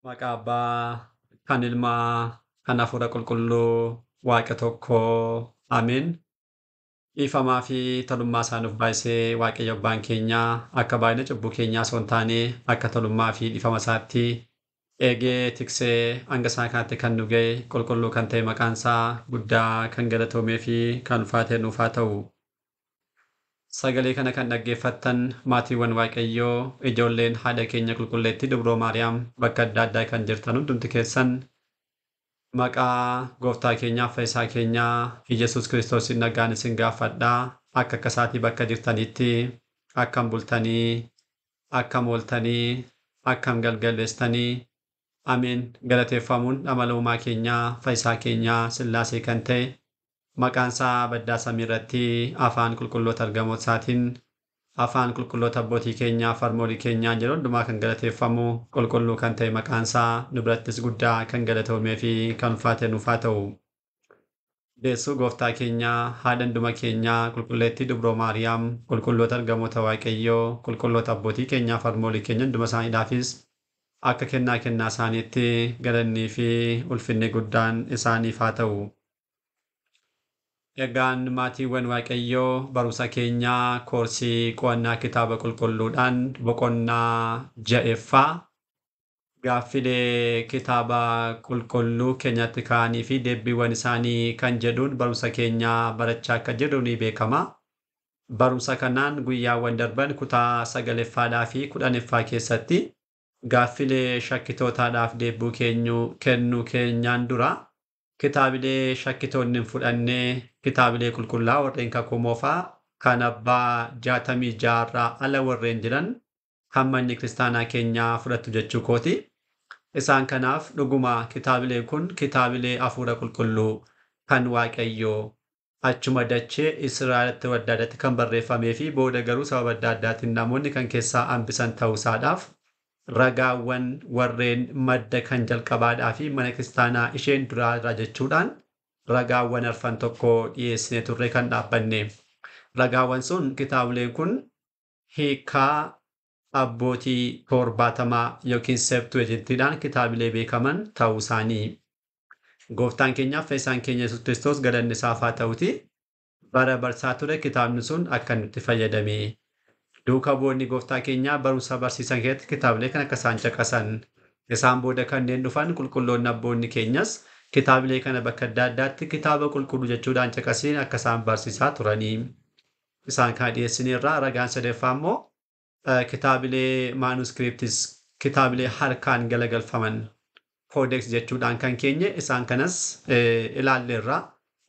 Maqaa Abbaa, kan Ilmaa, kan Hafuura Qulqulluu, Waaqa tokkoo. Ameen. Dhiifamaa fi tolummaa isaa nuuf baay'isee Waaqayyo Abbaan keenya akka baay'ina cubbuu keenyaa osoo hin taane akka tolummaa fi dhiifama isaatti eegee tiksee hanga isaa kanatti kan nu ga'e qulqulluu kan ta'e maqaan isaa guddaa kan galatoomee fi kan ulfaate nuuf haa ta'u. Sagalee kana kan dhaggeeffattan maatiiwwan Waaqayyoo, ijoolleen haadha keenya qulqulleettii Dubroo Maariyaam bakka adda addaa kan jirtan hundumti keessan maqaa gooftaa keenyaa fayyisaa keenyaa Iyyasuus Kiristoosiin nagaan isin gaafadhaa. Akka akka isaatii bakka jirtanitti akkam bultanii, akkam ooltanii, akkam galgaleessitanii. Ameen. Galateeffamuun dhamala uumaa keenyaa fayyisaa keenyaa Sillaasee kan ta'e maqaan isaa baddaa samii irratti afaan qulqulloota ergamoota isaatiin afaan qulqulloota abbootii keenyaa farmoolii keenyaa jedhu hundumaa kan galateeffamu qulqulluu kan ta'e maqaan isaa nu birattis guddaa kan galatoomee fi kan ulfaate nuuf haa ta'u. Deessuu gooftaa keenyaa haadha hunduma keenyaa qulqulleettii Dubroo Maariyaam qulqulloota ergamoota Waaqayyoo qulqulloota abbootii keenyaa farmoolii keenya hunduma isaaniidhaafis akka kennaa kennaa isaaniitti galannii fi ulfinni guddaan isaaniif haa ta'u. Egaan maatiiwwan Waaqayyoo barumsa keenyaa koorsii qo'annaa kitaaba qulqulluudhaan boqonnaa ja'effaa gaaffilee kitaaba qulqulluu keenyatti ka'anii fi deebiiwwan isaanii kan jedhuun barumsa keenyaa barachaa akka jirru ni beekama. Barumsa kanaan guyyaawwan darban kutaa sagaleffaadhaa fi kudhaneffaa keessatti gaaffilee shakkitootaadhaaf deebii kennuu keenyaan dura kitaabilee shakkitoonni hin fudhannee kitaabilee qulqullaa warreen kakuu moofaa kan abbaa 66 irraa ala warreen jiran kan manni kiristaanaa keenyaa fudhattu jechuu kooti. Isaan kanaaf dhuguma kitaabileen kun kitaabilee hafuura qulqulluu kan Waaqayyoo achuma dachee Israa'elitti adda addaatti kan barreeffamee fi booda garuu sababa adda addaatiin namoonni kan keessaa hambisan ta'uusaadhaaf ragaawwan warreen madda kan jalqabaadhaa fi mana kiristaanaa isheen duraa irraa jechuudhaan ragaawwan arfan tokko dhiyeessine turre kan dhaabbanne. Ragaawwan sun kitaabileen kun hiikaa abbootii 70 yookiin Septuajintiidhaan kitaabilee beekaman ta'uu isaanii. Gooftaan keenyaaf fayyisaan keenya Yesuus Kiristoos galanni isaaf haa ta'uti. Bara barsaa ture kitaabni sun akka nutti fayyadame. Duuka bu'oonni gooftaa keenyaa barumsa barsiisan keessatti kitaabilee kan akka isaan caqasan. Isaan booda kanneen dhufan qulqulloonni abboonni keenyas kitaabilee kana bakka adda addaatti kitaaba qulqulluu jechuudhaan caqasiin akka isaan barsiisaa turanii. Isaan kana dhiyeessineerraa ragaan sadaffaa immoo kitaabilee maanuskiriptis kitaabilee harkaan galagalfaman koodeks jechuudhaan kan keenye isaan kanas ilaalleerraa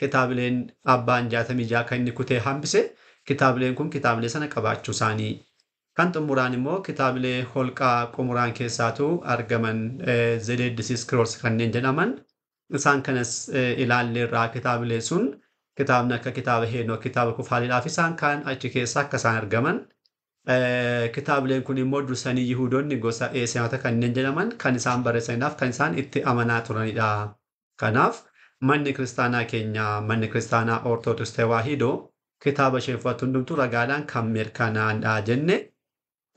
kitaabileen abbaan 66 kan inni kutee hambise kitaabileen kun kitaabilee sana qabaachuu isaanii. Kan xumuraan immoo kitaabilee holqaa qumuraan keessaatu argaman The Scrolls kanneen jedhaman isaan kanas ilaalleerraa kitaabilee sun kitaabni akka kitaaba Heenoo kitaaba Kufaaliidhaaf isaan kaan achi keessa akka isaan argaman. Kitaabileen kun immoo dursanii Yihuudoonni gosa Eesiyaanota kanneen jedhaman kan isaan barreessaniidhaaf kan isaan itti amanaa turanidha. Kanaaf manni kiristaanaa keenya manni kiristaanaa Ortodoksii Tewaahidoo kitaaba isheen fudhattu hundumtuu ragaadhaan kan mirkanaa'anidha jenne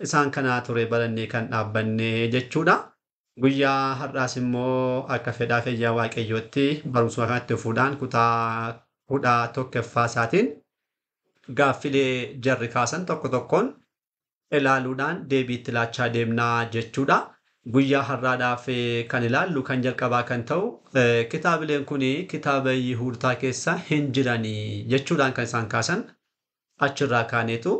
isaan kanaa ture barannee kan dhaabbanne jechuudha. Guyyaa har'aas immoo akka fedhaa fayyaa Waaqayyootti barumsuma kanatti fuudhaan kutaa 11ffaa isaatiin gaaffilee jarri kaasan tokko tokkoon ilaaluudhaan deebii itti laachaa deemnaa jechuudha. Guyyaa har'aadhaaf kan ilaallu kan jalqabaa kan ta'u kitaabileen kun kitaaba Yihuudotaa keessa hin jiranii jechuudhaan kan isaan kaasan achirraa kaaneetu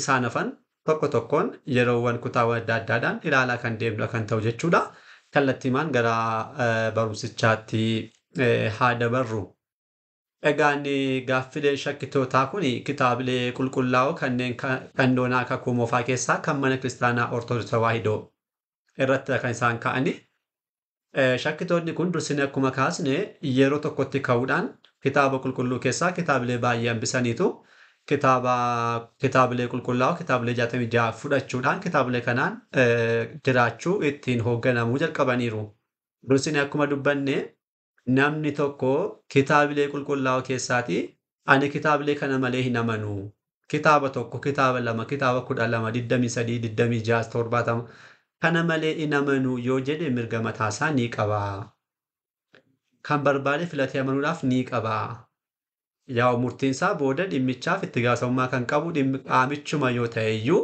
isaan hafan tokko tokkoon yeroowwan kutaawwan adda addaadhaan ilaalaa kan deemnu kan ta'u jechuudha. Kallattiimaan gara barumsichaatti haa dabarru. Egaan gaaffileen shakkitootaa kun kitaabilee qulqullaa'oo kanneen qandoonaa kakuu moofaa keessaa kan mana kiristaanaa Ortodoksii Tewaahidoo irratti kan isaan ka'ani. Shakkitoonni kun dursinee akkuma kaasne yeroo tokkotti ka'uudhaan kitaaba qulqulluu keessaa kitaabilee baay'ee hambisaniitu kitaabilee qulqullaa'oo kitaabilee 66 fudhachuudhaan kitaabilee kanaan jiraachuu ittiin hoogganamuu jalqabaniiru. Dursinee akkuma dubbanne namni tokko kitaabilee qulqullaa'oo keessaatii ani kitaabilee kana malee hin amanu. Kitaaba tokko, kitaaba lama, kitaaba 12, 23, 26, 70 Kana malee hin amanuu yoo jedhe mirga mataasaa ni qaba. Kan barbaade filatee amanuudhaaf ni qaba. Yaa'u murtiin isaa booda dhimmichaaf itti gaafatamummaa kan qabu qaamichuma yoo ta'e iyyuu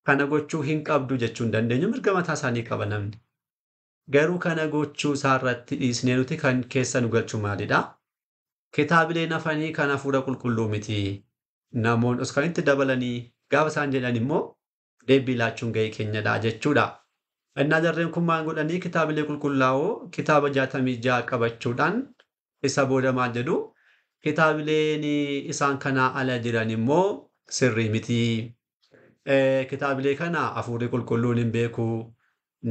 kana gochuu hin qabdu jechuu hin dandeenyu, mirga mataa isaa ni qaba namni. Garuu kana gochuu isaa irratti dhiisnee nuti kan keessa nu galchu maalidha? Kitaabileen hafanii kan hafuura qulqulluu miti. Namoonni os kan itti dabalanii gaafa isaan jedhan immoo deebii laachuun gahee keenyadha jechuudha. Innaa jarreen kun maal godhanii kitaabilee qulqullaa'oo kitaaba 66 qabachuudhaan isa booda maal jedhu? Kitaabileen isaan kanaa ala jiran immoo sirrii miti. Kitaabilee kana hafuurri qulqulluun hin beeku.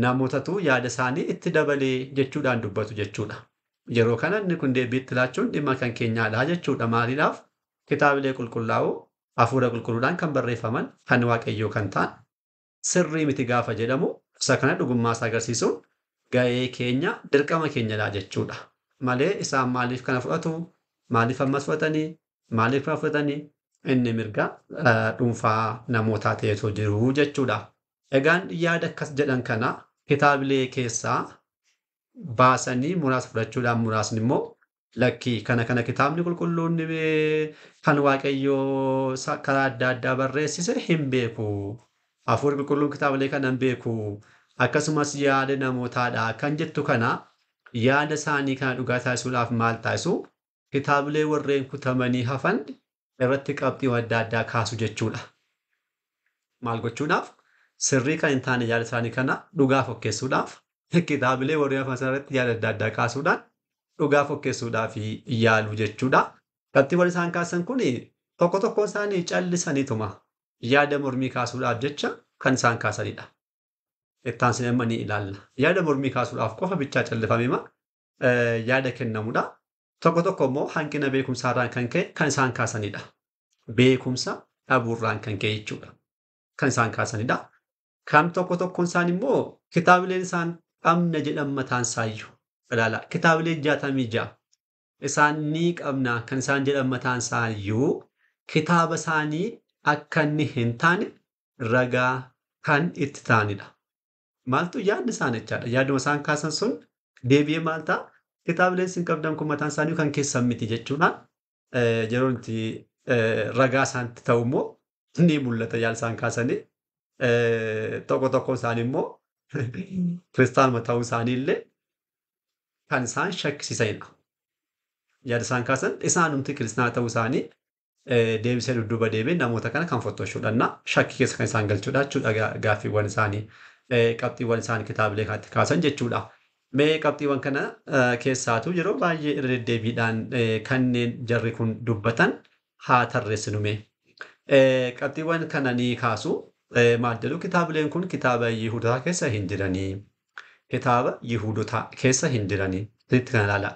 Namootatu yaada isaanii itti dabalee jechuudhaan dubbatu jechuudha. Yeroo kana inni kun deebii itti laachuun dhimma kan keenyaadha jechuudha. Maaliidhaaf? Kitaabilee qulqullaa'oo hafuura qulqulluudhaan kan barreeffaman kan Waaqayyoo kan ta'an sirrii miti gaafa jedhamu isa kana dhugummaa isaa agarsiisuun gahee keenya dirqama keenyadha jechuudha. Malee isaan maaliif kana fudhatu? Maaliif ammas fudhatanii? Maaliif kana fudhatanii? Inni mirga dhuunfaa namootaa ta'etu jiru jechuudha. Egaan yaada akkas jedhan kana kitaabilee keessaa baasanii muraasa fudhachuudhaan muraasni immoo lakkii kana kitaabni qulqulluun kan Waaqayyoo karaa adda addaa barreessise hin beeku. Hafuurri qulqulluun kitaabilee kana hin beeku. Akkasumas yaada namootaadha kan jettu kana yaada isaanii kana dhugaa taasisuudhaaf maal taasisu? Kitaabilee warreen kutamanii hafan irratti qabxii adda addaa kaasu jechuudha. Maal gochuudhaaf? Sirrii kan hin taane yaada isaanii kana dhugaa fokkeessuudhaaf kitaabilee warreen hafan irratti yaada adda addaa kaasuudhaan dhugaa fokkeessuudhaaf yaalu jechuudha. Qabxiiwwan isaan kaasan kun tokko tokkoon isaanii callisaniituma yaada mormii kaasuudhaaf jecha kan isaan kaasanidha. Ittaan sinema ni ilaalla. Yaada mormii kaasuudhaaf qofa bichaa callifamema yaada kennamudha. Tokko tokko immoo hanqina beekumsaarraan kan ka'e kan isaan kaasanidha. Beekumsa dhabuurraan kan ka'e jechuudha. Kan isaan kaasanidha. Kan tokko tokkoon isaan immoo kitaabileen isaan qabna jedhan mataan isaayyuu. Ilaala, kitaabileen 66 isaan ni qabna kan isaan jedhan mataan isaayyuu kitaaba isaanii akka inni hin taane ragaa kan itti ta'anidha. Maaltu yaadni isaan jechaadha. Yaaduma isaan kaasan sun deebi'ee maal ta'a? Kitaabileen isin qabdan kun mataan isaanii kan keessan miti jechuudhaan yeroo itti ragaa isaanitti ta'u immoo ni mul'ata yaada isaan kaasanii. Tokko tokko isaanii immoo kiristaanuma ta'uu isaanii illee kan isaan shakkisiisanidha. Yaada isaan kaasan isaanumti kiristaana ta'uu isaanii deebisee dudduuba deebiin namoota kana kan fottoshuudhaan shakkii keessa kan isaan galchuudha jechuudha gaaffiiwwan isaanii qabxiiwwan isaan kitaabilee kanatti kaasan jechuudha. Mee qabxiiwwan kana keessaatu yeroo baay'ee irra deddeebiidhaan kanneen jarri kun dubbatan haa tarreessinu mee. Qabxiiwwan kana ni kaasu. Maal jedhu? Kitaabileen kun kitaaba Yihudotaa keessa hin jiranii. Kitaaba Yihudotaa keessa hin jiranii. Sirriitti kana ilaalaa.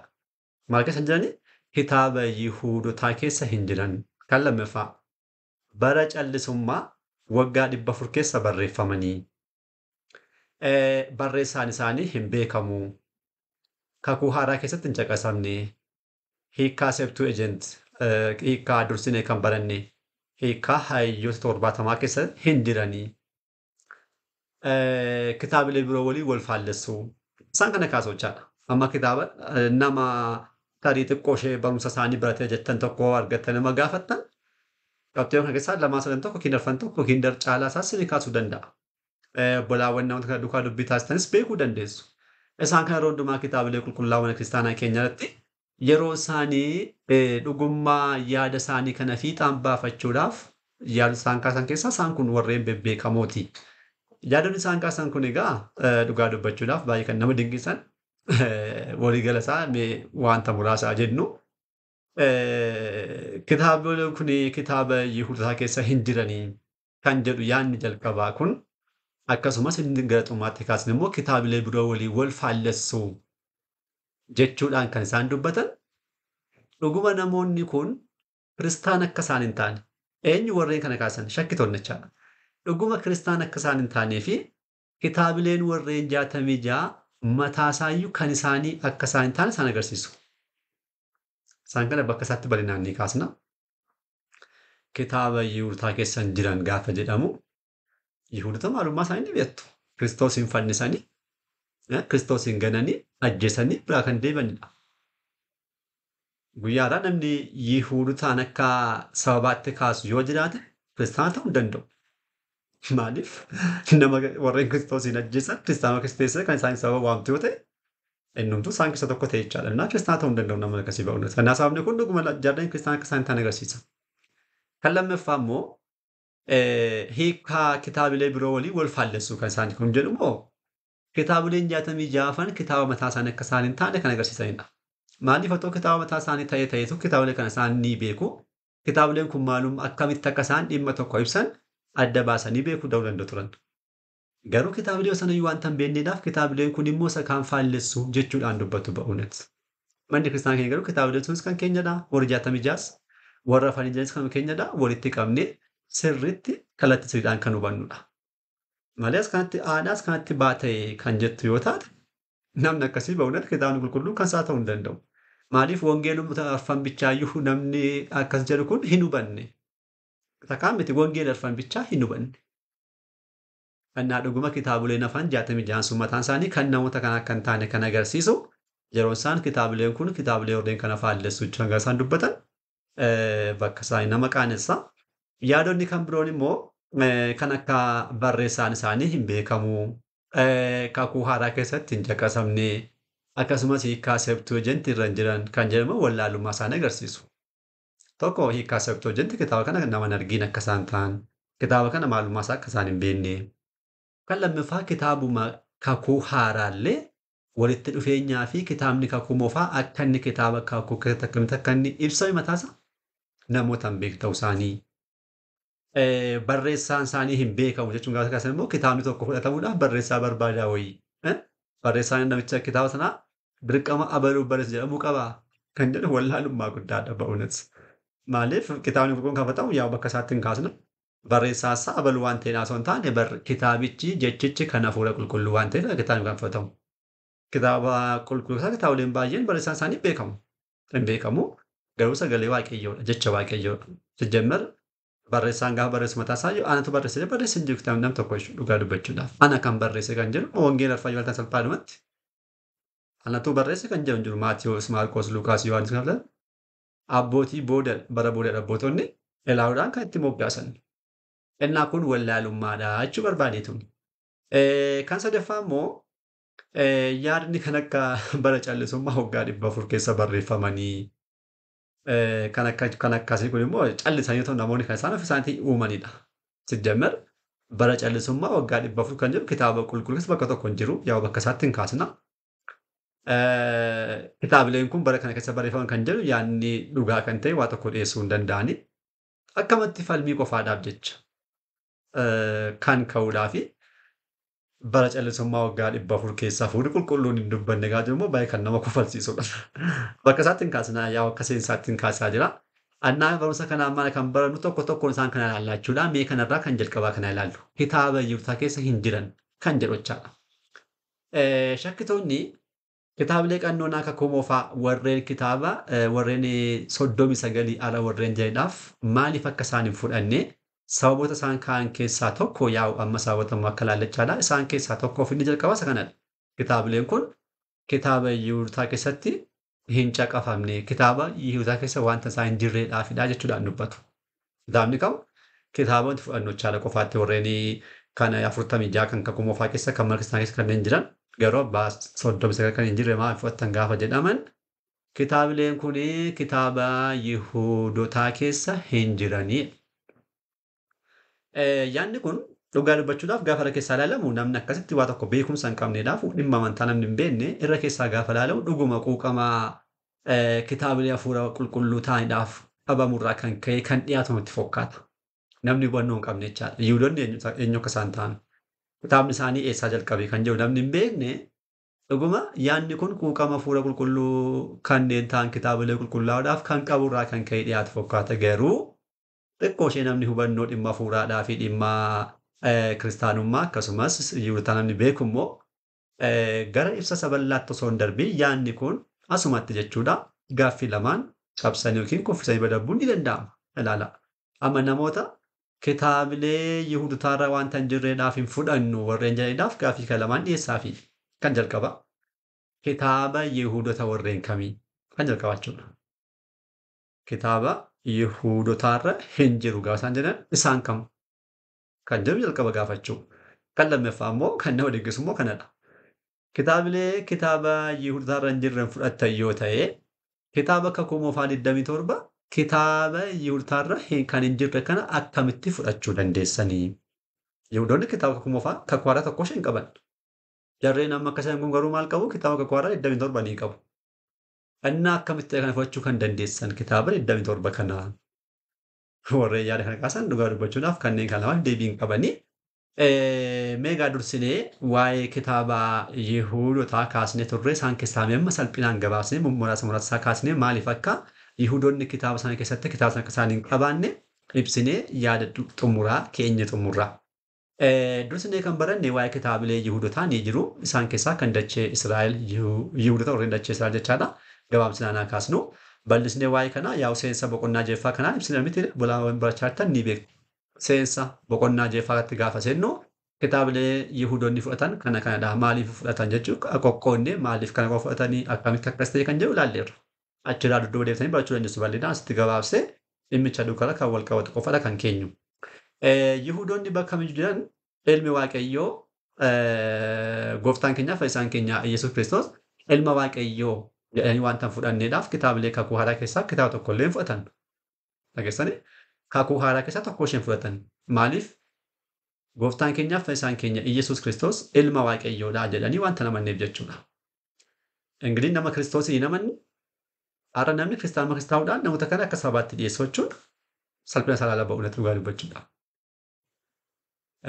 Maal keessa hin jiranii? Kitaaba Yihudotaa keessa hin jiran. Kan lammaffaa bara callisummaa waggaa 400 keessa barreeffamanii. Barreessaan isaanii hin beekamu. Kakuu haaraa keessatti hin caqasamne. Hiikkaa Septuagint hiikkaa dursinee kan baranne hiikkaa hayyoota 70 keessa hin jiranii. Kitaabilee biroo waliin wal faallessu. Isaan kana kaasuu jechaadha. Amma kitaaba nama tarii xiqqoo ishee barumsa isaanii baratee jettan tokko argattan nama gaafattan qabxiiwwan kana keessaa 2 3 1 yookiin 4 1 yookiin caalaa isaas ni kaasuu danda'a. Obbolaawwan namoota kana duukaa dubbii taasisanis beekuu dandeessu. Isaan kana yeroo hundumaa kitaabilee qulqullaa'oo kiristaanaa keenya irratti yeroo isaanii dhugummaa yaada isaanii kana fiixaan baafachuudhaaf yaada isaan kaasan keessaa isaan kun warreen bebbeekamooti. Yaadonni isaan kaasan kun egaa dhugaa dubbachuudhaaf baay'ee kan nama dinqisan waliigala isaa mee wanta muraasaa jennu. Kitaabileen kun kitaaba Yihudotaa keessa hin jiranii kan jedhu yaadni jalqabaa kun akkasumas inni gara xumaatti kaasan immoo kitaabilee biroo waliin wal faallessu jechuudhaan kan isaan dubbatan. Dhuguma namoonni kun kiristaan akka isaan hin taane eenyu warreen kana kaasan shakkitoonni jechaadha. Dhuguma kiristaan akka isaan hin taanee fi kitaabileen warreen 66 mataa isaayyuu kan isaanii akka isaan hin taane isaan agarsiisu. Isaan kana bakka isaatti bal'inaan ni kaasna. Kitaaba Yihudotaa keessa hin jiran gaafa jedhamu Yihudota maalummaa isaanii ni beektu. Kiristoosiin fannisanii, Kiristoosiin gananii, ajjeesanii biraa kan deemanidha. Guyyaadhaa namni Yihuudotaan akka sababaatti kaasu yoo jiraate kiristaana ta'uu hin danda'u. Maaliif nama warreen Kiristoosiin ajjeesan kiristaana kiristeessa kan isaan sababa waamtu yoo ta'e innumtuu isaan keessa tokko ta'e jechaadha. Innaa kiristaana ta'uu hin danda'u nama akkasii ba'uun. Kanaaf sababni kun dhuguma jarreen kiristaana akka isaan ta'an agarsiisa. Kan lammaffaa immoo hiikaa kitaabilee biroo walii wal faallessuu kan isaan kun jedhu immoo kitaabileen 66 kitaaba mataa isaanii akka isaan hin taane kan agarsiisanidha. Maaliif otoo kitaaba mataa isaanii ta'ee ta'etu kitaabilee kana isaan ni beeku. Kitaabileen kun maalum akkamitti akka isaan dhimma tokko ibsan adda baasanii beekuu danda'u turan. Garuu kitaabilee sanayyuu waanta hin beekneedhaaf kitaabileen kun immoo isa kaan faallessu jechuudhaan dubbatu ba'uunet. Manni kiristaanaa keenya garuu kitaabileen sunis kan keenyadha. Warri 66 warra afaan jiranis kan keenyadha. Walitti qabnee sirriitti kallattii sirriidhaan kan hubannudha. Malee as kanatti aadaas kanatti baatee kan jettu yoo taate namni akkasii ba'uunet kitaabni qulqulluun kan isaa ta'uu hin danda'u. Maaliif wangeeluma arfan bichaayyuu namni akkas jedhu kun hin hubanne. Takkaan miti wangeela arfan bichaa hin hubanne. Kannaa dhuguma kitaabileen afaan 66 sun mataan isaanii kan namoota kana akka hin taane kan agarsiisu yeroo isaan kitaabileen kun kitaabilee warreen kana faallessu jechuun isaan dubbatan bakka isaanii nama qaanessa. Yaadonni kan biroon immoo kan akka barreessaan isaanii hin beekamu, kakuu haaraa keessatti hin caqasamne, akkasumas hiikaa Septuagintii irra hin jiran kan jedhamu wallaalummaa isaanii agarsiisu. Tokko hiikaa Septuagintii kitaaba kana nama hin argiin akka isaan ta'an, kitaaba kana maalummaa isaa akka isaan hin beekne. Kan lammaffaa kitaabuma kakuu haaraallee walitti dhufeenyaa fi kitaabni kakuu moofaa akka inni kitaaba kakuu keessatti akkamitti akka inni ibsame mataasaa namoota hin beekne ta'uu isaanii. Barreessaan isaanii hin beekamu jechuun gaafa kaasan immoo kitaabni tokko fudhatamuudhaaf barreessaa barbaadaa wayii. Barreessaan namicha kitaaba sanaa dirqama abaluu barreessa jedhamuu qaba kan jedhu wallaalummaa guddaadha ba'uunis. Maaliif kitaabni qulqulluun kan fudhatamu yaa bakka isaatti hin kaasnu. Barreessaa isaa abaluu waan ta'eef osoo hin taane kitaabichi jechichi kan hafuura qulqulluu waan ta'eef kitaabni kan fudhatamu. Kitaaba qulqulluu isaa kitaaboleen baay'een barreessaan isaanii beekamu. Hin beekamu garuu sagalee waaqayyoodha jecha waaqayyoodha. Sijjemmar barreessaan gaafa barreessu mataa isaa anatu barreesse jedhee barreesse hin jiru kitaabni nam tokko jechuudha dhugaa dubbachuudhaaf. Ana kan barreesse kan jedhu wangeela arfan yoo ta'an salphaadhumatti. Anatu barreesse kan jedhu hin jiru Maatiyuus, Maarqos, Lukaas, Yohaannis kan ta'an abbootii booda bara booda abbootonni ilaaluudhaan kan itti moggaasan. Innaa kun wallaalummaadha jechuu barbaadeetu. Kan sadaffaa immoo yaadni kan akka bara callisummaa waggaa 400 keessa barreeffamanii kan akkasii kun immoo callisanii otoo namoonni kan isaan of isaaniitiin uumanidha. Sijjammer bara callisummaa waggaa 400 kan jedhu kitaaba qulqulluu keessa bakka tokko hin jiru yaa bakka isaatti hin kaasna. Kitaabileen kun bara kana keessa barreeffaman kan jedhu yaadni dhugaa kan ta'e waa tokko dhiyeessuu hin danda'ani. Akkamatti falmii qofaadhaaf jecha kan ka'uudhaa fi bara callisummaa waggaa 400 keessaa hafuurri qulqulluun hin dubbanne gaa jiru immoo baay'ee kan nama kofalsiisudha. Bakka isaatti hin kaasnaa yaa akka seensaatti hin kaasaa jira. Annaa barumsa kanaa maal kan barannu tokko tokkoon isaan kana ilaallachuudha. Mee kanarraa kan jalqabaa kana ilaallu. Kitaaba Yihuudotaa keessa hin jiran kan jedhu jechaadha. Shakkitoonni kitaabilee qannoonaa kakuu moofaa warreen kitaaba warreen 39 ala warreen jiranidhaaf maaliif akka isaan hin fudhanne sababoota isaan ka'an keessaa tokko yaa'u amma sababoota akka ilaallachaadha. Isaan keessaa tokko of inni jalqaba isa kanadha. Kitaabileen kun kitaaba Yihuudotaa keessatti hin caqafamne kitaaba Yihuudotaa keessa wanta isaan hin jirreedhaafidha jechuudhaan dubbatu. Kitaabni kam kitaaba wanti fudhannochaadha qofaatti warreen kana 46 kan kakuu moofaa keessa kan mana kiristaanaa keessa kanneen jiran garuu abbaa 39 kan hin jirre maal fudhattan gaafa jedhaman kitaabileen kun kitaaba Yihuudotaa keessa hin jiranii. Yaadni kun dhugaa dubbachuudhaaf gaafa irra keessaa ilaalamu namni akkasitti waa tokko beekumsa hin qabneedhaaf dhimma amantaa namni hin beekne irra keessaa gaafa ilaalamu dhuguma quuqama kitaabilee hafuura qulqulluu ta'aniidhaaf qabamurraa kan ka'e kan dhiyaatu nutti fakkaata. Namni hubannoo hin qabne jechaadha. Yihudoonni eenyu akka isaan ta'an kitaabni isaanii eessaa jalqabe kan jedhu namni hin beekne dhuguma yaadni kun quuqama hafuura qulqulluu kanneen ta'an kitaabilee qulqullaa'uudhaaf kan qaburraa kan ka'e dhiyaatu fakkaata garuu xiqqoo ishee namni hubannoo dhimma hafuuraadhaa fi dhimma kiristaanummaa akkasumas Yihuudotaa namni beeku immoo gara ibsa saballaatti osoo hin darbiin yaadni kun asumatti jechuudha gaaffii lamaan cabsanii yookiin kuffisanii badabbuun ni danda'ama. Ilaala. Amma namoota Kitaabilee Yihuudotaarra wanta hin jirreedhaaf hin fudhannu warreen jedhaniidhaaf gaaffii kan lamaan dhiyeessaafi. Kan jalqaba kitaaba Yihuudota warreen kamii? Kan jalqabaa jechuudha. Kitaaba Yihuudotaarra hin jiru gaafa isaan jedhan isaan kam? Kan jedhu jalqaba gaafachuu. Kan lammaffaa immoo kan nama deeggisu immoo kanadha. Kitaabilee kitaaba Yihuudotaarra hin jirre fudhattan yoo ta'e kitaaba Kakuu Moofaa 27 kitaaba Yihuudotaarra kan hin jirre kana akkamitti fudhachuu dandeessanii? Yihuudoonni kitaaba Kakuu Moofaa Kakuu Haaraa tokko ishee hin qaban. Jarreen amma akka isaan kun garuu maal qabu? Kitaaba Kakuu Haaraa 27 ni qabu. Innaa akkamitti kana fudhachuu kan dandeessan kitaaba 27 kana? Warreen yaada kana kaasan dhugaa dubbachuudhaaf kanneen kana lamaaf deebii hin qabanii. Meegaa dursinee waa'ee kitaaba Yihuudotaa kaasnee turre isaan keessaa amma salphinaan gabaabsinee muraasa muraasa isaa kaasnee maaliif akka Yihuudoonni kitaaba sana keessatti kitaaba sana akka isaan hin qabaanne ibsinee yaada xumuraa keenya xumurra. Dursinee kan baranne waa'ee kitaabilee Yihuudotaa ni jiru. Isaan keessaa kan dachee Israa'el Yihuudota warreen dachee Israa'el jechaadha. Gabaabsinaan haa kaasnu. Bal'isnee waa'ee kanaa yaa'u seensa boqonnaa jeeffaa kanaan ibsinee miti barachaa jirtan ni beektu. Seensa boqonnaa jeeffaatti gaafa seennu kitaabilee Yihuudoonni fudhatan kana kanadha. Maaliif fudhatan jechuun qoqqoodnee maaliif kana qofa fudhatanii akkamitti akkas ta'e kan jedhu ilaalleerra. Achirraa dudduuba deebitanii barachuu dandeessu bal'inaan asitti gabaabsee dhimmicha duukaa kan wal qabatu qofadha kan keenyu. Yihuudoonni bakka kamiyyuu jiran ilmi Waaqayyoo gooftaan keenya fayyisaan keenya Iyyasuus Kiristoos ilma Waaqayyoo jedhanii wanta hin fudhanneedhaaf kitaabilee Kakuu Haaraa keessaa kitaaba tokko illee hin fudhatan. Dhageessanii? Kakuu Haaraa keessaa tokko isheen fudhatan. Maaliif? Gooftaan keenyaaf fayyisaan keenya Iyyasuus Kiristoos ilma Waaqayyoodha jedhanii wanta hin amanneef jechuudha. Ingiliin nama Kiristoos hin amanne har'a namni kiristaanuma kiristaa'uudhaan namoota kana akka sabaatti dhiyeessuu jechuun salphina isaa ba'uu natti dhugaa dubbachuudha.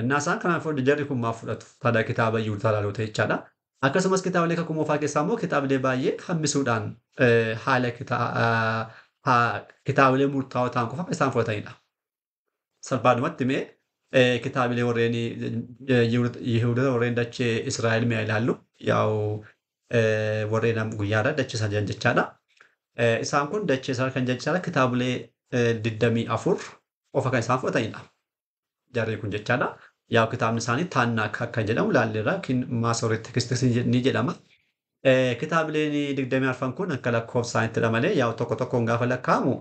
Innaa isaan kanaaf jarri kun maaf fudhatu? Tadaa kitaaba Yihuudotaa ilaaluu ta'e jechaadha. Akkasumas kitaabilee Kakuu Moofaa keessaa immoo kitaabilee baay'ee hambisuudhaan haala kitaabilee murtaa'oo ta'an qofa isaan fudhatanidha. Salphaadhumatti mee kitaabilee warreen Yihuudota warreen dachee Israa'el mee ilaallu yaa'u warreen guyyaadha dachee isaan jiran jechaadha. Isaan kun dachee Israa'el kan jechaadha kitaabilee 24 qofa kan isaan fudhatanidha. Jarri kun jechaadha. Yaa'u kitaabni isaanii Taannaak akka jedhamu ilaalleerra yookiin Maasoreet Tekstii ni jedhama. Kitaabileen 24 kun akka lakkoofsa isaaniittidha malee yaa'u tokko tokkoon gaafa lakkaa'amu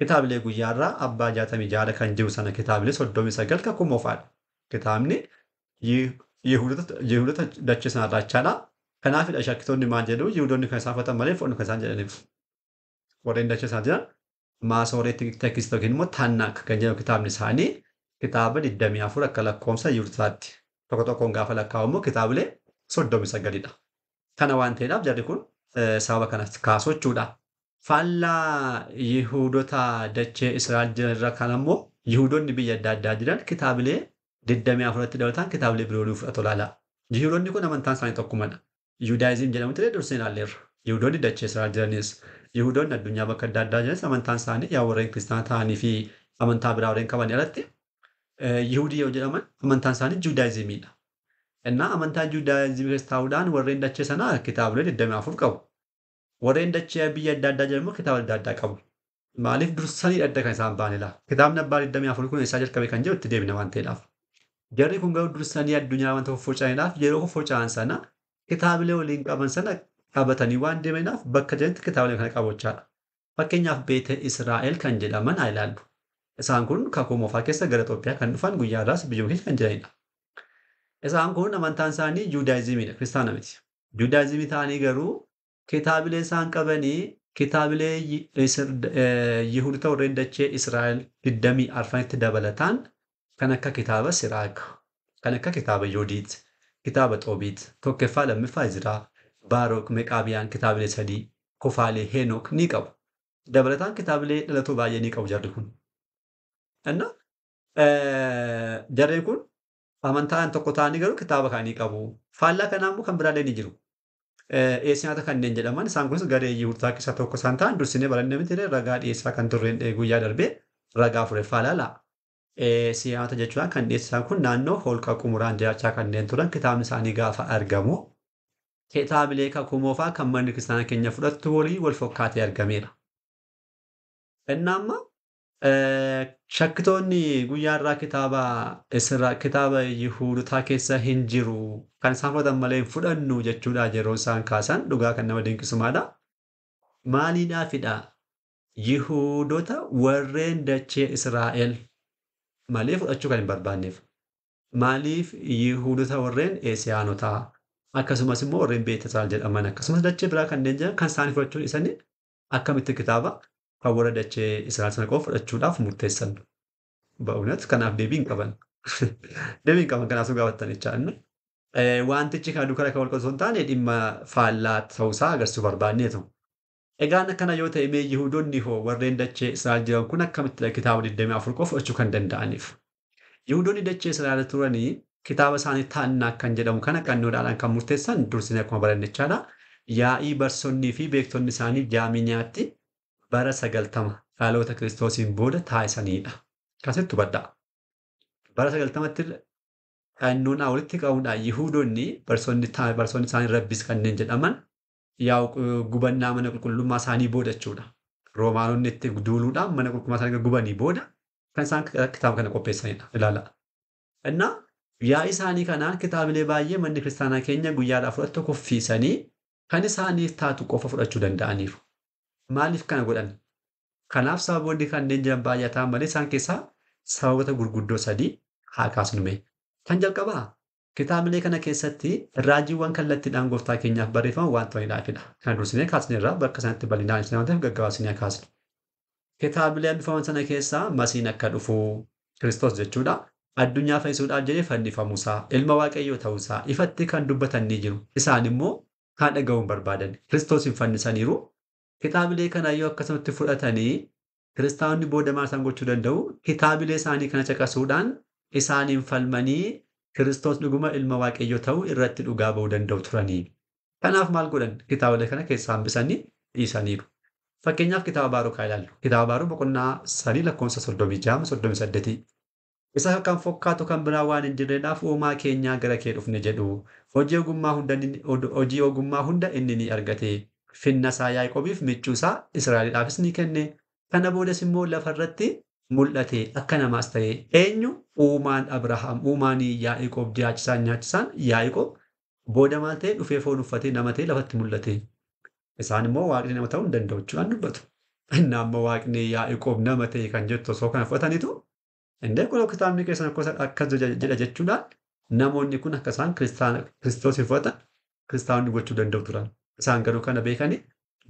kitaabilee guyyaarraa abbaa 66 kan jiru sana kitaabilee 39 Kakuu Moofaadha. Kitaabni Yihuudota dachee sanarraa jechaadha. Kanaafidha shakkitoonni maal jedhu Yihuudoonni kan isaan fudhatan malee fudhannu kan isaan jedhaniif. Warreen dachee sana jiran Maasoreet Tekstii yookiin immoo Taannaak kan jedhamu kitaabni isaanii kitaaba 24 akka lakkoofsa Yihuudotaatti. Tokko tokkoon gaafa lakkaa'amu immoo kitaabilee 39dha. Kana waan ta'eedhaaf jarri kun sababa kana kaasu jechuudha. Faallaa Yihuudota dachee Israa'el jiran irra kan ammoo Yihuudoonni biyya adda addaa jiran kitaabilee 24tti dabalataan kitaabilee biroo ni fudhatu ilaala. Yihuudoonni kun amantaan isaanii tokkumadha. Yuudaayizim jedhamutti illee dursee ilaalleerra. Yihuudoonni dachee Israa'el jiranis Yihuudoonni addunyaa bakka adda addaa jiranis amantaan isaanii yaa warreen kiristaana ta'anii fi amantaa biraa warreen qaban alatti Yihudii yoo jedhaman amantaan isaanii Juudaayizimiidha. Innaa amantaa Juudaayizimii keessa taa'uudhaan warreen dachee sanaa kitaabilee 24 qabu. Warreen dachee biyya adda addaa jiran immoo kitaaba adda addaa qabu. Maaliif dursanii adda kan isaan ba'anidha. Kitaabni abbaa 24 kun eessaa jalqabe kan jedhu itti deebina waan ta'eedhaaf. Jarri kun garuu dursanii addunyaa wanta foffoca'aniidhaaf yeroo foffoca'an sana kitaabilee waliin qaban sana qabatanii waan deemaniidhaaf bakka jiranitti kitaabilee kana qabachaadha. Fakkeenyaaf Beete Israa'el kan jedhaman haa ilaallu. Isaan kun Kakuu Moofaa keessa gara Itoophiyaa kan dhufan guyyaa irraas biyyuma keessa kan jiranidha. Isaan kun amantaan isaanii Juudaayizimiidha, kiristaana miti. Juudaayizimii ta'anii garuu kitaabilee isaan qabanii kitaabilee Yihuudota warreen dachee Israa'el 24tti dabalataan kan akka kitaaba Siraak, kan akka kitaaba Yoodiit, kitaaba Xoobiit, tokkoffaa lammaffaa Izraa, Baarok, Meqaabiyaan kitaabilee sadii, Kufaalee, Henook ni qabu. Dabalataan kitaabilee dhalatoo baay'ee ni qabu jarri kun. Inna jarreen kun amantaan tokko ta'anii garuu kitaaba kaanii qabu. Faallaa kanaa immoo kan biraallee ni jiru. Eesiyaata kanneen jedhaman isaan kunis garee Yihuudotaa keessaa tokko isaan ta'an dursinee barannee miti ragaa dhiyeessaa kan turreen guyyaa darbee ragaa afuraffaa ilaala. Eesiyaata jechuudhaan kan dhiyeessan kun naannoo holqa Qumuraan jiraachaa kanneen turan kitaabni isaanii gaafa argamu kitaabilee Kakuu Moofaa kan manni kiristaanaa keenya fudhattu walii wal fakkaatee argameera. Inni amma Shakkitoonni guyyaa irraa kitaaba Isra kitaaba Yihuudotaa keessa hin jiru. Kan isaan fudhatan malee hin fudhannu jechuudha yeroo isaan kaasan dhugaa kan nama dinqisumaadha. Maaliidhaafidha? Yihuudota warreen dachee Israa'el malee fudhachuu kan hin barbaanneef. Maaliif Yihuudota warreen Eesiyaanotaa akkasumas immoo warreen Beet Israa'el jedhaman akkasumas dachee biraa kanneen jiran kan isaanii fudhachuun isanii akkamitti kitaaba kan warra dachee Israa'el sana qofa fudhachuudhaaf murteessan. Ba'uunat kanaaf deebii hin qaban. Deebii hin qaban kanaaf gaafattan jechaadha. Wantichi kan dukkana kan wal qabatu osoo hin taane dhimma faallaa ta'uusaa agarsiisuu barbaanneetu. Egaan akkana yoo ta'e mee Yihuudoonni hoo warreen dachee Israa'el jiran kun akkamitti kitaaba 24 qofa fudhachuu kan danda'aniif? Yihuudoonni dachee Israa'el turanii kitaaba isaanii taannaa kan jedhamu kana qannoodhaan kan murteessan dursinee akkuma baranne jechaadha. Yaa'ii barsoonnii fi beektonni isaanii Jaaminiyaatti bara 90 dhaloota Kiristoosiin booda taasisanidha. Akkasitti hubadhaa. Bara 90tti qannoonaa walitti qabuudhaan Yihuudoonni barsoonni isaanii rabbis kanneen jedhaman yaa'u gubannaa mana qulqullummaa isaanii booda jechuudha. Roomaanonni itti duuluudhaan mana qulqullummaa isaanii gubanii booda kan isaan kitaaba kana qopheessanidha. Ilaala. Innaa yaa'ii isaanii kanaan kitaabilee baay'ee manni kiristaanaa keenya guyyaadhaa fudhattu kuffiisanii kan isaaniif taatu qofa fudhachuu danda'aniiru. Maaliif kana godhan? Kanaaf sababoonni kanneen jiran baay'ataan malee isaan keessaa sababoota gurguddoo sadii haa kaasnu mee. Kan jalqabaa kitaabilee kana keessatti raajiiwwan kallattiidhaan gooftaa keenyaaf barreeffaman waan ta'aniidhaafidha. Kana dursinee kaasneerra bakka sanatti bal'inaan ibsina waan ta'eef gaggabaabsinee kaasnu. Kitaabilee hambifaman sana keessaa Masiin akka dhufu Kiristoos jechuudha. Addunyaa fayyisuudhaaf jedhee fannifamuusaa, ilma Waaqayyoo ta'uusaa ifatti kan dubbatan ni jiru. Isaan immoo kan dhaga'uu hin barbaadan. Kiristoos hin fannisaniiru. Kitaabilee kana yoo akkasumatti fudhatanii kiristaanonni booda maal isaan gochuu danda'u? Kitaabilee isaanii kana caqasuudhaan isaaniin falmanii Kiristoos dhuguma ilma Waaqayyoo ta'uu irratti dhugaa ba'uu danda'u turanii. Kanaaf maal godhan? Kitaabilee kana keessaa hambisanii dhiisaniiru. Fakkeenyaaf kitaaba Baaruu haa ilaallu. Kitaaba Baaruu boqonnaa 3 lakkoofsa 36 38. Isa kan fokkaatu kan biraa waan hin jirreedhaaf uumaa keenyaa gara kee dhufne jedhu. Hojii ogummaa hunda inni ni argate. Finna isaa Yaaqoobiif michuu isaa Israa'eliidhaafis ni kenne. Kana boodas immoo lafarratti mul'ate akka namaas ta'e eenyu uumaan Abrahaam uumaan Yaaqoob jiraachisaan nyaachisaan Yaaqoob booda maal ta'e dhufee foon uffatee nama ta'e lafatti mul'ate. Isaan immoo waaqni nama ta'uu hin danda'u jechuudhaan dubbatu. Inni amma waaqni Yaaqoob nama ta'e kan jettu osoo kana fudhataniitu indee kun kitaabni keessan akkas jedha jechuudhaan namoonni kun akka isaan Kiristoos fudhatan kiristaanonni gochuu danda'u turan. Isaan garuu kana beekanii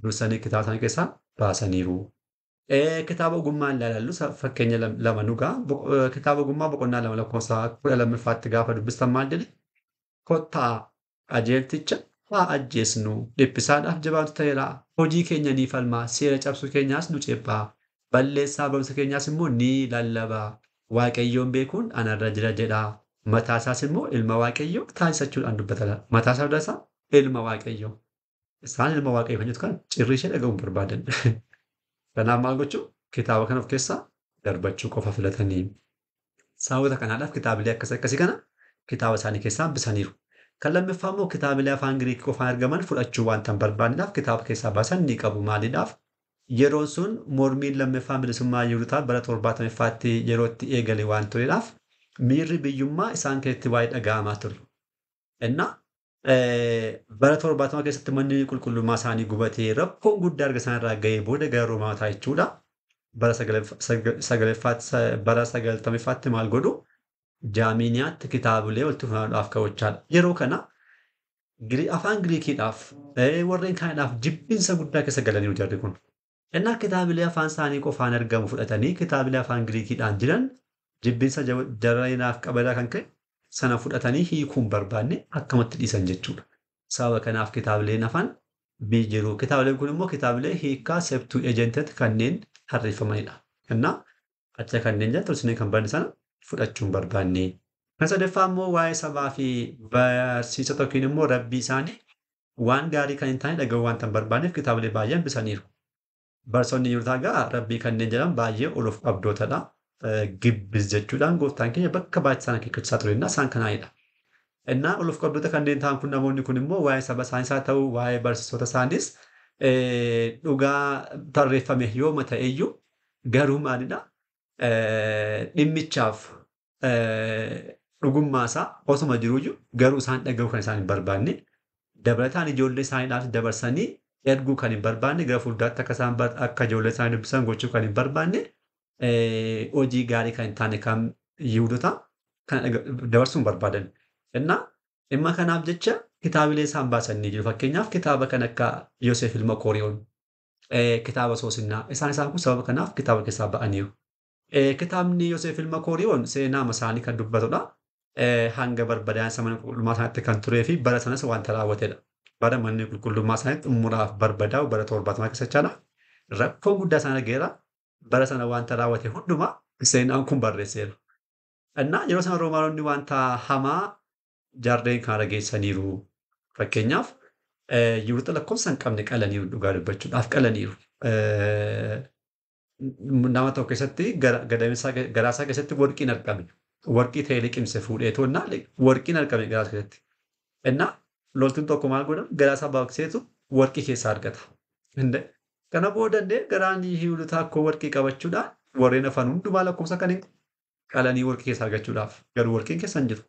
dursanii kitaaba isaanii keessaa baasaniiru. Kitaaba ogummaa ilaallu fakkeenya lama nugaa kitaaba ogummaa boqonnaa 2 lakkoofsa 12ffaatti gaafa dubbistan maal jedhe? Kottaa qajeelticha haa ajjeesnu dhiphisaadhaaf jabaatu ta'eera hojii keenya ni falmaa seera cabsuu keenyaas nu ceephaa balleessaa barumsa keenyaas immoo ni lallaba Waaqayyoon beekuun anarra jira jedha mataa isaas immoo ilma Waaqayyoo taasisachuudhaan dubbata mataa isaa ilma Waaqayyoo. Isaan ilma Waaqayyoo kan jettu kan cirrii ishee dhaga'uu hin barbaadan. Kanaaf maal gochuu? Kitaaba kana of keessaa darbachuu qofa filatanii. Sababoota kanaadhaaf kitaabilee akkas akkasii kana kitaaba isaanii keessaa hambisaniiru. Kan lammaffaa immoo kitaabilee afaan Giriikii qofaan argaman fudhachuu waanta hin barbaanneedhaaf kitaaba keessaa baasan ni qabu. Maaliidhaaf? Yeroon sun mormiin lammaffaan bilisummaa Yihuudotaa bara 70ffaatti yeroo itti eegale waan tureedhaaf miirri biyyummaa isaan keessatti waa'ee dhaga'amaa ture. Innaa bara 70 keessatti manni qulqullummaa isaanii gubatee rakkoon guddaa erga isaan irraa ga'ee booda gara Roomaataa jechuudha. Bara 90ffaatti maal godhu? Jaaminiyaatti kitaabilee walitti funaanuudhaaf ka'uchaadha. Yeroo kana afaan Giriikiidhaaf warreen kaaniidhaaf jibbinsa guddaa keessa galaniiru jarri kun. Innaa kitaabilee afaan isaanii qofaan argamu fudhatanii kitaabilee afaan Giriikiidhaan jiran jibbinsa jaranaaf qabadaa kan ka'e sana fudhatanii hiikuu hin barbaanne akkamatti dhiisan jechuudha. Sababa kanaaf kitaabileen afaan bii jiru. Kitaabileen kun immoo kitaabilee hiikaa septuu ejentetti kanneen tarreeffamanidha. Innaa achi kanneen jiran tolsinee kan baranne sana fudhachuu hin barbaanne. Kan sadaffaa immoo waa'ee sabaa fi barsiisota yookiin immoo rabbii isaanii waan gaarii kan hin taane dhaga'uu waanta hin barbaanneef kitaabilee baay'ee hambisaniiru. Barsoonni Yihuudotaa egaa rabbii kanneen jedhan baay'ee ol of qabdootadha. Gibbis jechuudhaan gooftaan keenya bakka baay'ee isaan akeekkachiisaa ture isaan kanaanidha. Innaa ol of qabdoota kanneen ta'an kun namoonni kun immoo waa'ee saba isaaniis haa ta'u waa'ee barsiisota isaaniis dhugaa tarreeffame yooma ta'eyyuu garuu maalidha? Dhimmichaaf dhugummaa isaa osuma jiruyyuu garuu isaan dhaga'uu kan isaan hin barbaanne, dabalataan ijoollee isaaniidhaaf dabarsanii erguu kan hin barbaanne, gara fuulduraatti akka isaan akka ijoollee isaanii dubbisan gochuu kan hin barbaanne, hojii gaarii kan hin taane kan Yihudoota kan dabarsuu hin barbaadan. Innaa dhimma kanaaf jecha kitaabilee isaan baasan ni jiru. Fakkeenyaaf kitaaba kan akka Yoosef ilma Kooriyoon, kitaaba Soosinnaa, isaan kun sababa kanaaf kitaaba keessaa ba'aniiru. Kitaabni Yoosef ilma Kooriyoon seenaa isaanii kan dubbatudha. Hanga barbadaa'insa mana qulqullummaa sanaatti kan turee fi bara sanas wanta raawwatedha. Bara manni qulqullummaa sanaatti xumuraaf barbadaa'u bara 70 keessa jechaadha. Rakkoon guddaa isaan argeera. Bara sana wanta raawwate hundumaa seenaan kun barreesseera. Innaa yeroo sana Roomaanonni wanta hamaa jarreen kana geessaniiru. Fakkeenyaaf Yihudoota lakkoofsa hin qabne qalaniiru, dhugaa dubbachuudhaaf qalaniiru. Nama tokko keessatti garaa isaa keessatti warqiin argame. Warqii ta'ee liqimse fuudhee toonnaa warqiin argame garaa isaa keessatti. Innaa loltuun tokko maal godha? Garaa isaa baqseetu warqii keessaa argata. Kana booda illee garaan Yihudoota akkoo warqii qabachuudhaan warreen hafan hundumaa lakkoofsa kan hin qalanii warqii keessaa argachuudhaaf. Garuu warqiin keessa hin jiru.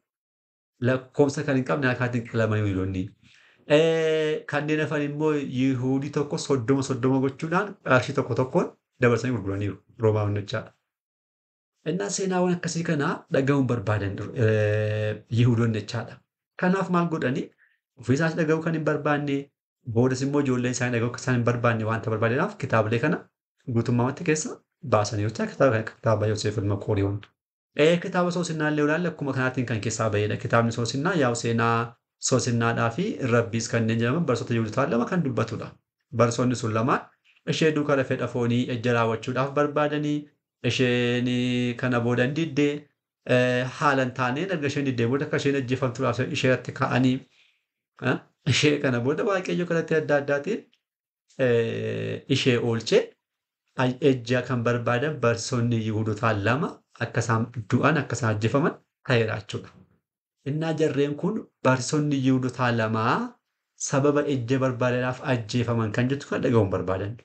Lakkoofsa kan hin qabne harkaatiin qalamanii Yihudoonni. Kanneen hafan immoo Yihudii tokko 30 30 gochuudhaan qarshii tokko tokkoon dabarsanii gurguraniiru Roomaanonni jechaadha. Innaa seenaawwan akkasii kana dhaga'uun barbaadan Yihudoonni jechaadha. Kanaaf maal godhanii ofii isaas dhaga'uu kan hin barbaanne, boodas immoo ijoolleen isaanii dhaga'uu akka isaan hin barbaanne wanta barbaadanaaf kitaabilee kana guutummaatti keessa baasanii jecha kitaaba Yoosef ilma Kooriyoon. Kitaaba Soosinnaa illee ilaalle akkuma kanaatiin kan keessaa bahedha. Kitaabni Soosinnaa yaa'u seenaa Soosinnaadhaa fi Rabbiis kanneen jedhaman barsoota Yihudotaa lama kan dubbatudha. Barsoonni sun lamaan ishee duukaa fedha foonii ejja raawwachuudhaaf barbaadanii, isheen kana booda hin diddee, haala hin taaneen erga isheen diddee booda akka isheen ajjeefamtuudhaaf ishee irratti ka'anii, ishee kana booda Waaqayyo kallattii adda addaatiin ishee oolchee ejja kan barbaadan barsoonni Yihudotaa lama akka isaan du'an akka isaan ajjeefaman ta'eera jechuudha. Innaa jarreen kun barsoonni Yihudotaa lamaa sababa ejja barbaadanaaf ajjeefaman kan jettu kan dhaga'uun barbaadan.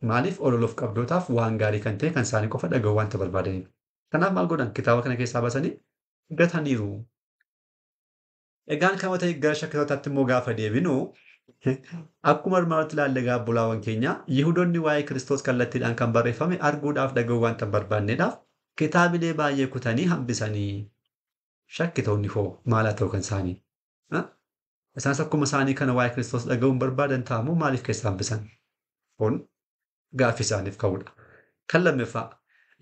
Maaliif ololoof qabdootaaf waan gaarii kan ta'e kan isaanii qofa dhaga'uu wanta barbaadaniif. Kanaaf maal godhan kitaaba kana keessaa baasanii gataniiru. Egaan kan ta'e gara shakkitootaatti immoo gaafa deebinu akkuma armaatti ilaalle gaabbolaawwan keenya Yihudoonni waa'ee Kiristoos kallattiidhaan kan barreeffame arguudhaaf dhaga'uu wanta hin barbaanneedhaaf kitaabilee baay'ee kutanii hambisanii. Shakkitoonni hoo maal haa ta'u kan isaanii? Isaanis akkuma isaanii kana waa'ee Kiristoos dhaga'uu hin barbaadan ta'amoo maaliif keessaa hambisan? Kun gaaffii isaaniif ka'udha. Kan lammaffaa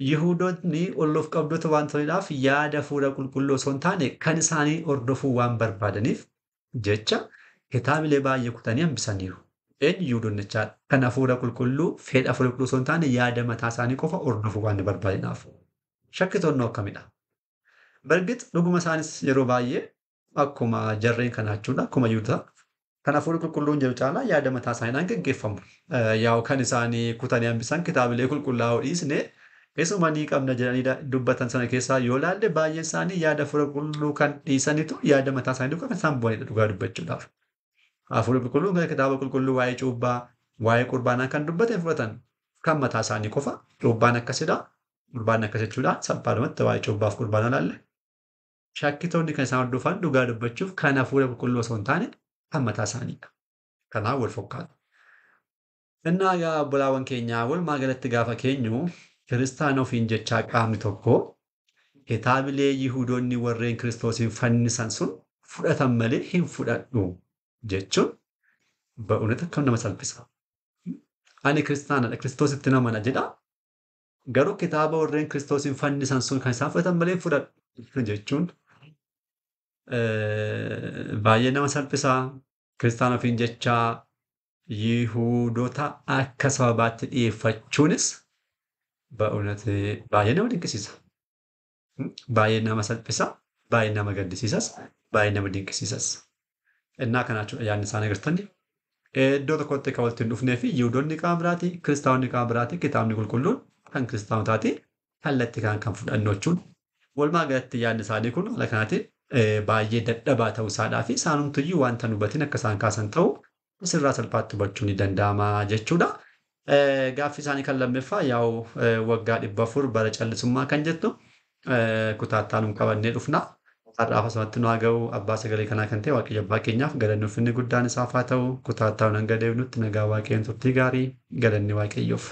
Yihudoonni ololoof qabdoota waan ta'aniidhaaf yaada hafuura qulqulluu osoo hin taane kan isaanii hordofuu waan barbaadaniif jecha kitaabilee baay'ee kutanii hambisaniiru. Eenyu Yihudoonni jechaadha. Kan hafuura qulqulluu fedha hafuura qulqulluu osoo hin taane yaada mataa isaanii qofa hordofuu waan barbaadaniif. Shakkitoonni akkamidha? Bargit dhuguma isaanis yeroo baay'ee akkuma jarreen kanaa jechuudha. Akkuma Yihudoota kan hafuura qulqulluun jedhu caalaa yaada mataa isaaniidhaan geggeeffamu. Yaa'u kan isaanii kutanii hambisan kitaabilee qulqullaa'oo dhiisne keessumaa ni qabna jedhanii dubbatan sana keessaa yoo ilaalle baay'een isaanii yaada hafuura qulqulluu kan dhiisanitu yaada mataa isaanii duukaa kan isaan bu'anidha dhugaa dubbachuudhaaf. Hafuura qulqulluun kan kitaaba qulqulluu waa'ee cuubbaa, waa'ee qurbaanaa kan dubbatan fudhatan kan mataa isaanii qofa cuubbaan akkasidha. Qurbaan akkas jechuudha. Salphaadhumatti waa'ee cuubbaaf qurbaanaa ilaalle. Shakkitoonni kan isaan hordofan dhugaa dubbachuuf kan hafuura qulqulluu osoo hin taane kan mataa isaaniidha. Kanaaf wal fakkaata. Innaa yaa obbolaawwan keenyaa walumaa galatti gaafa keenyu kiristaana ofiin jechaa qaamni tokko kitaabilee Yihudoonni warreen Kiristoosiin fannisan sun fudhatan malee hin fudhadhu jechuun ba'uunatti akkam nama salphisa. Ani kiristaanadha Kiristoositti namana jedha. Garuu kitaaba warreen Kiristoosiin fannisan sun kan isaan fudhatan malee hin fudhadhu jechuun baay'ee nama salphisa. Kiristaana ofiin jechaa Yihudoota akka sababaatti dhiyeeffachuunis ba'uunatti baay'ee nama dinqisiisa. Baay'ee nama salphisa, baay'ee nama gaddisiisas, baay'ee nama dinqisiisas. Innaa kana jechuudha yaadni isaan agartani. Iddoo tokkotti kan walitti hin dhufnee fi Yihudoonni qaama biraati, Kiristaanonni qaama biraati, kitaabni qulqulluun kan kiristaanotaati, kallattii kan kan fudhannu jechuudha. Walumaa galatti yaadni isaanii kun haala kanaatiin baay'ee dadhabaa ta'uu isaadhaa fi isaanumtuyyuu wanta hin hubatin akka isaan kaasan ta'u asirraa salphaatti hubachuun ni danda'ama jechuudha. Gaaffii isaanii kan lammaffaa yaa'u waggaa 400 bara callisummaa kan jettu kutaa itti aanuun qabannee dhufna. Har'aaf asumatti nu haa ga'u. Abbaa sagalee kanaa kan ta'e Waaqayyo abbaa keenyaaf galanni ulfinni guddaan isaaf haa ta'u. Kutaa itti aanuun hanga deebinutti nagaa Waaqayyoon turtii gaarii, galanni Waaqayyoof.